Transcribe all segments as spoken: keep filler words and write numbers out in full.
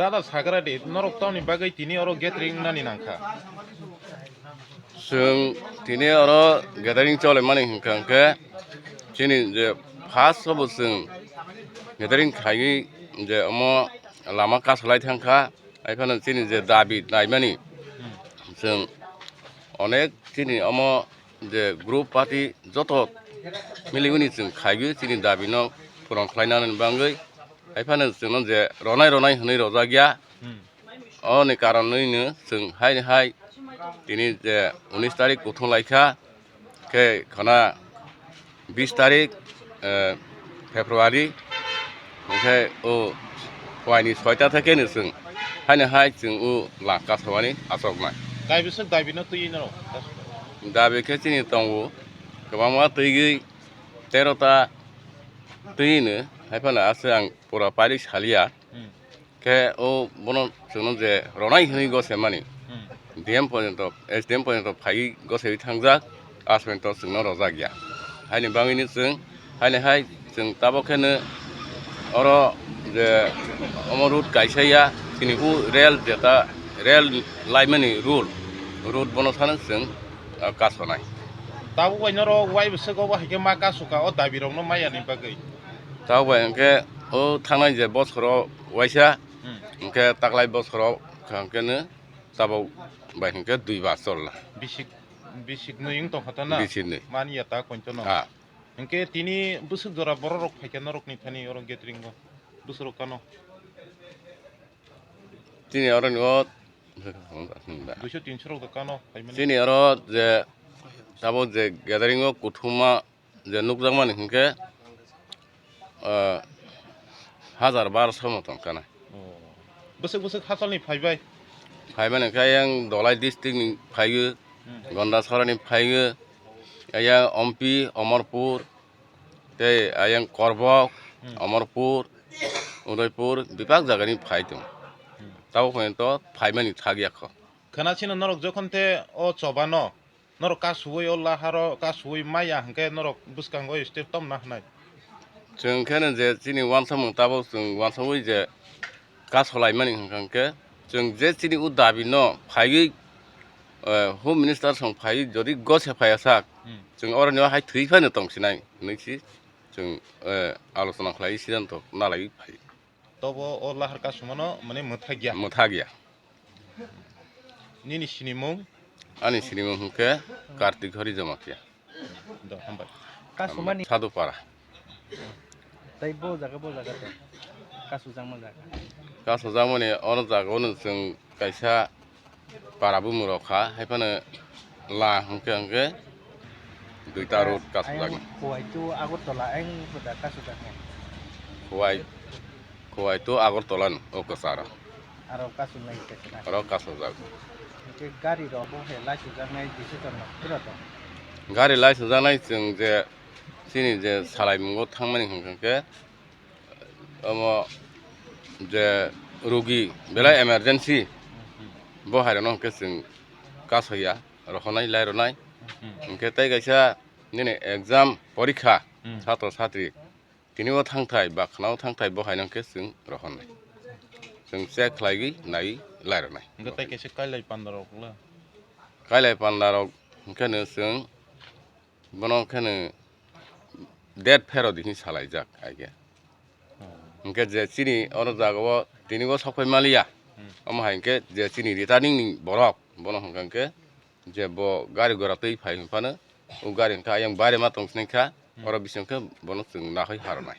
Dada sagra di, norok tamni bagwi tini oro gathering nani nangkha? Chwng tini oro gathering chole mani hwnkha hwnkhe chini je first obo chwng gathering khaiwi je omo lama kasolai thangkha, haiphano chini je dabi naimani chwng onek chini omo je group party joto miligwini chwng khaiwi chini dabino puron khlainani bagwi, haiphano chwngno je ronai ronai hwnwi rojak ya. Hmm. Oni karonwino chwng haini hai tini je unis tarik kuthung laikha, khe khana bis tarik, eh, February, hwnkhe o phuaini soita thekeno chwng haini hai chwng o lama kasomani achuknai. Kaibrwi swk dabino twiwi norok? Dabi khe chini tongo kwbangma, twigwi tero ta twino, haiphano aswk ang pura pailik saliya. Hmm. Khe o bono chwngno je ronai hwnwi gosemani, Hmm. D M porjonto, S D M porjonto phaiwi gosaiwi thangjak, asointo chwngno rojak ya. Haini bagwino chwng, haini hai chwng tabok kheno oro je omo road kaisa ya, chini o rail jeta, rail laimani road, road bono sano chwng, ah, kasonai. Tabuk bai norok waibo swk obo hai khe ma kasu ka o dabi rokno maya ni bagwi? Tabuk bai hwnkhe o thangnai je bosoro waisa, Hmm. hwnkhe taklai bosoro hwnkhe no tabuk bai hwnkhe dui bar chol la. Bisik, bisik nwi wng tongkha ta na? Bisik nwi. Mani ya ta koito no? Ah. Hwnkhe tini bwswk jora borok rok phaikha norok ni thani oro gathering o? Bwswk rok kano? Chini oro ni o duiso tinso rok da kano phaimani? Chini oro je tabuk je gathering o kuthuma je nukjakmani hwnkhe, ah, hajar barso motom kanai. Oh. Bwswk bwswk hachal ni phaibai? Phaimani hwnkhe ayang Dholai district ni phaiwi, Hmm. Gondasora ni phaiwi, ayang Ompi, Omorpur, tei ayang Korbok, Hmm. Omorpur, Udaipur, bebak jaga ni phai tongo. Hmm. Tabuk phainai to phaimani thak ya kho. Khwna sino norok jokhon te o choba no, norok kasuwi o laharo kasuwi maya hwnkhe norok bwskango step tom na hwnai. Chwng khe no je chini uansukmung tabuk chwng uansugwi je kasolaimani hwnkha hwnkhe chwng je chini o dabi no phaiwi, eh, Home Minister song phaiwi jodi gose phaiya sak, Hmm. chwng oroni o hai thwi phano tongsinai hwnwi si chwng, eh, alochona khlaiwi siddhanto nalaiwi phai. Tobo o lahar kasumano mane mwthagya. Mwthagya. Nini sinimung? Ani sinimung hwnkhe Kartik Hari Jamatia. Do, hambai. Kasumani Sadupara. Tai bo jaga, bo jaga to. Kasujakma jaga. Kasujakmani ono jaga ono chwng kaisa para bumung rok kha, hai phano la hwnkhe hwnkhe duita road kasajak. Ayang Khowai to Agartala, ayang hoda kasajak nai. Khowai, Khowai to Agartala no, o kwcharo. Aro kasajak nai kaisa na. Aro kasajak. Hwnkhe gari rok bo hai laichajak nai decision no phura to. Gari laichajak nai chwng je chini je salai mungo thangmani hwnkhe hwnkhe omo je rugi belai emergency, bo hai rok no hwnkhe chwng kasaya, rohornai, lai rwnai. Hmm. Hwnkhe tei kaisa nini exam porikha, Hmm. Satro satri, tini o thangthai ba khna o thangthai, bo hai no hwnkhe chwng rohornai. Chwng check khlaiwi naiwi lai rwnai. Hwnkhe tei kaisa kailai panda rok le? Kailai panda rok hwnkhe no chwng bono khe no date phero di hwnwi salaijak, ai khe. Hmm. Hwnkhe je chini oro jaga o tini o sok phai maliya, Hmm. omo hai hwnkhe je chini returning ni borok, bono hwnkha hwnkhe je bo gari gora twi phai hwn phano, o gari hwnkhe ayang bare ma tong sinai kha, Hmm. oro bising khe bono chwng nahoi harnai.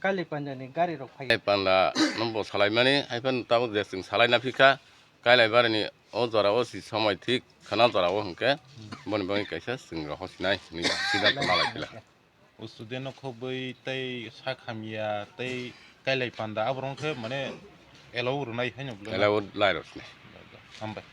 Kailai panda ni gari rok phai. Kailai panda no bo salaimani, hai phano tabuk je chwng salai na phi kha, Kailai bari ni o jora o si somoi thik khwna jora o hwnkhe, Hmm. boni bagwi kaisa chwng rohor sinai hwnwi siddhanto nalai phi la. O student no khobwi tei sak hamya tei kailai panda aborok khe mane allow rwnai haino bwlai. Allow lai rw sinai. Hambai.